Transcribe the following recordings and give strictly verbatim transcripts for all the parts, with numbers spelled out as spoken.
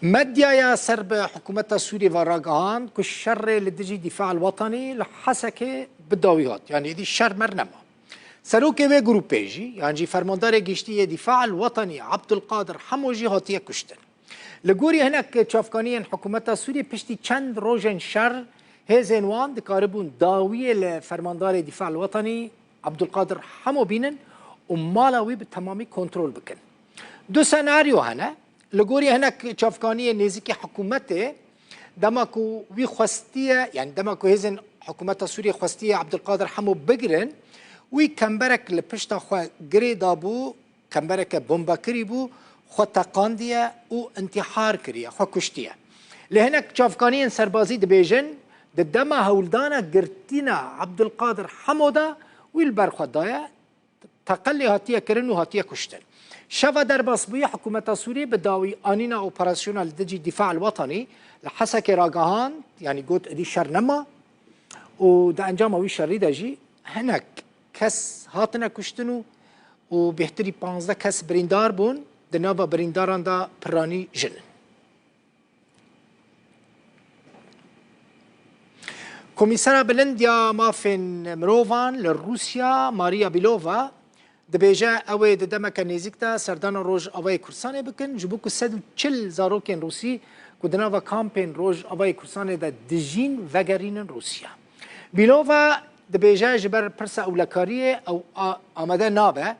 Medyaya ser bi hikûmeta Sûriyê ve ragihand ku şerê li dijî Dîfa el Wetanî li Hesekê bi dawî hat. Yanî êdî şer mer nema. Serokê wê grûpê jî, yan jî Fermandarê Giştî yê Dîfa el Wetanî Abdulkadir Hemo jî hatiye kuştin. Li gorî hinek çavkaniyên hikûmeta Sûriyê piştî çend rojên şer hêzên wan dikaribûn dawiyê li Fermandarê Dîfa el Wetanî Abdulkadir Hemo bînin û mala wî bi temamî kontrol bikin. Du senaryo hene. Li gorî hinek çavkaniyên nêzîkî hikûmetê, dema ku wî xwestiye, yanî dema ku hêzên hikûmeta Sûriyê xwestiye Abdulkadir Hemo bigirin, wî kemberek li pişta xwe girê dabû, kembereke bombakirî bû, xwe teqandiye û întîhar kiriye, xwe kuştiye. Lê hinek çavkaniyên serbazî dibêjin, di dema hewldana girtina Abdulkadir Hemo de wî li ber xwe daye, teqelê hatiye kirin û hatiye kuştin. Şeva derbasbûyî hikûmeta Sûriyê bi dawî anîna operasyona li dijî Dîfa el Wetanî li Hesekê ragihand, yanî got, êdî şer nema û di encama wî şerî de jî hinek kes hatine kuştin û, û bêhtirî panzdeh kes birîndar bûn, di nava birîndaran de piranî jin in. Komîsera Bilind ya Mafên Mirovan li Rûsya, Maria Bilova, dibêje ew ê di demeke nêzîk de serdana Rojavayê Kurdistanê bikin, ji bo ku sed û çil zarokên Rûsî ku di nava kampên Rojavayê Kurdistanê de dijîn, vegerînin Rûsya. Bilova dibêje, ji ber pirsa ewlekariyê ew a-, amade nabe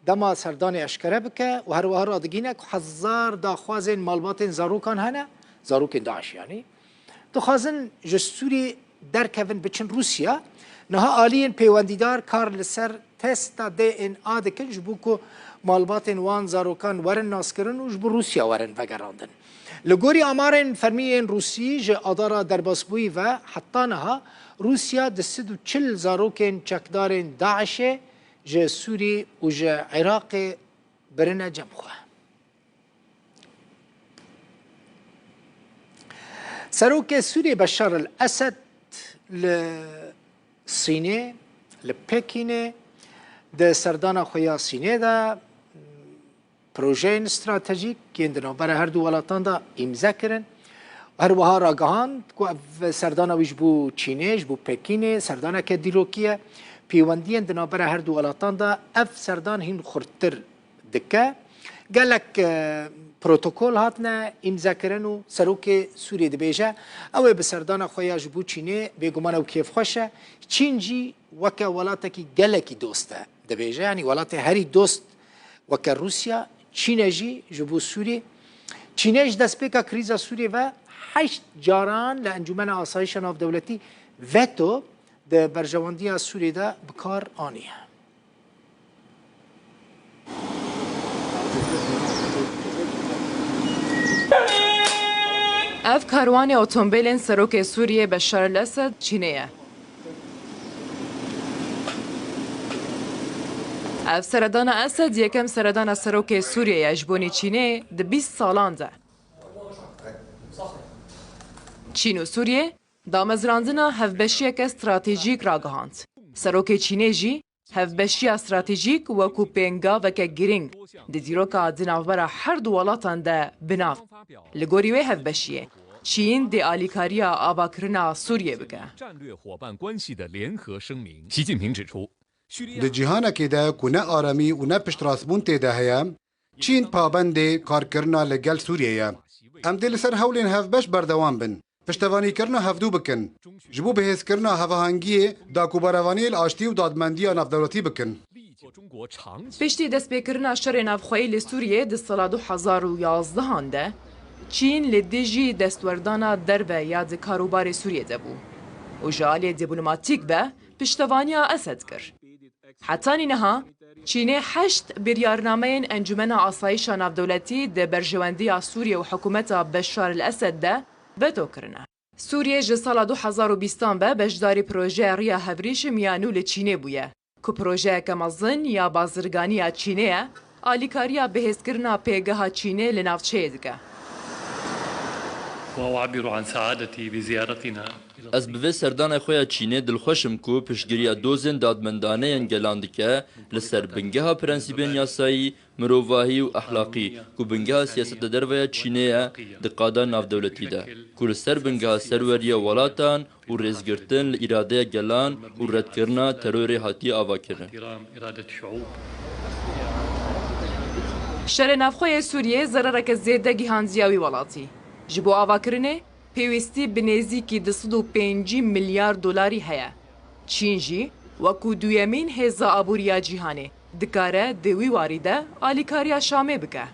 dema serdanê eşkere bike û her wiha radigihîne ku hezar daxwazên malbatên zarokan hene, zarokên DAIŞ yanî, dixwazin ji Sûriyê derkevin biçin Rûsya. Niha aliyên pêwendîdar kar li ser testa D N A dikin, ji bo ku malbatên wan zarokan werin naskirin û ji bo Rûsya werin vegerandin. Li gorî amarên fermî yên Rûsî, ji adara derbasbûyî ve heta niha Rûsya du sed û çil zarokên çekdarên DAIŞê ji Sûrî û ji Iraqê birine cem xwe. Serokê Sûriyê Beşar el Esed li Sînê, li Pekînê, di serdana xwe ya Sînê de projeyên stratejîk yên di navbera her du welatan de îmze kirin. Her wiha ragihand ku ev serdana wî ji bo Çînê, ji bo Pekînê serdaneke dîrokî ye. Pêwendiyên di navbera her du welatan de ev serdan hîn xurttir dike. Gelek, e, protokol hatine îmzekirin û serokê Sûriyê dibêje, ew ê bi serdana xwe ya ji bo Çînê bêguman ew kêfxweş e. Çîn jî weke welatekî gelekî dost e, dibêje. Yanî welatê herî dost weke Rûsya, Çîn e jî ji bo Sûriyê. Çînê ji destpêka krîza Sûriyê ve heşt caran li Encûmena Asayişa Navdewletî veto di berjewendiya Sûriyê de bi kar aniye. Ev karwanê otomobilên serokê Sûriyê Beşar el Esed Çînê ye. Ev seredana Esed yekem seredana serokê Sûriyê ye ji bonî Çînê di bîst salan de. Çîn û Sûriyê damezrandina hevbeşiyeke stratejîk ragihand. Serokê Çînê jî hevbeşiya stratejîk wekû pêngaveke girîng di dîroka di navbera her du welatan de bi nav. Li gorî wê hevbeşiyê, Çîn dê alîkariya avakirina Sûriyê bike. 战略伙伴关系的联合声明。习近平指出，叙利亚 Di cîhanekê de ku ne aramî û ne piştrastbûn tê de heye, Çîn pabendê karkirina li gel Sûriyê ye. Em dê li ser hewlên hevbeş berdewam bin, piştevanîkirina hevdû bikin, ji bo bihêzkirina hevahengiyê dakubarevaniyê li aştî û dadmendiya navdewletî bikin. Piştî destpêkirina şerê navxweyî li Sûriyê di sala du hezar û yazdehan de, Çîn li dijî destwerdana derve ya di karûbarê Sûriyê de bû û ji aliyê dîplomatîk ve piştevaniya Esed kir. Hetanî niha, Çînê heşt biryarnameyên Encûmena Asayîşa Navdewletî di berjewendiya Sûriyê û hikûmeta Beşar el Esed de veto kirine. Sûriyê ji sala du hezar û bîstan ve beşdarî projeya Riya Hevrî ji Miyanû li Çînê bûye, ku projeyeke mezin ya bazirganiya Çînê ye, alîkariya bihêzkirina pêgeha Çînê li navçeyê dike. وأعبر عن سعادتي بزيارتنا إلى Ez bi vê serdana xwe ya Çînê dilxweş im ku piştgiriya dozên dadmendane yên gelan dike li ser bingeha prensîbên yasayî, mirovahî û exlaqî ku bingeha siyaseta derve ya Çînê ye di qada navdewletî de, ku li ser bingeha serweriya welatan û rêzgirtin li îradeya gelan û redkirina terorê hatiye avakirin. احترام إرادة شعوب. Şerê navxwe yê Sûriyê zerereke zêde gihandiya wî welatî. Ji bo avakirinê pêwîstî bi nêzîkî du sed û pêncî milyar dolarî heye. Çîn jî wekû duyemîn hêza aborî ya cîhanê dikare di wî warî de alîkariya Şamê bike.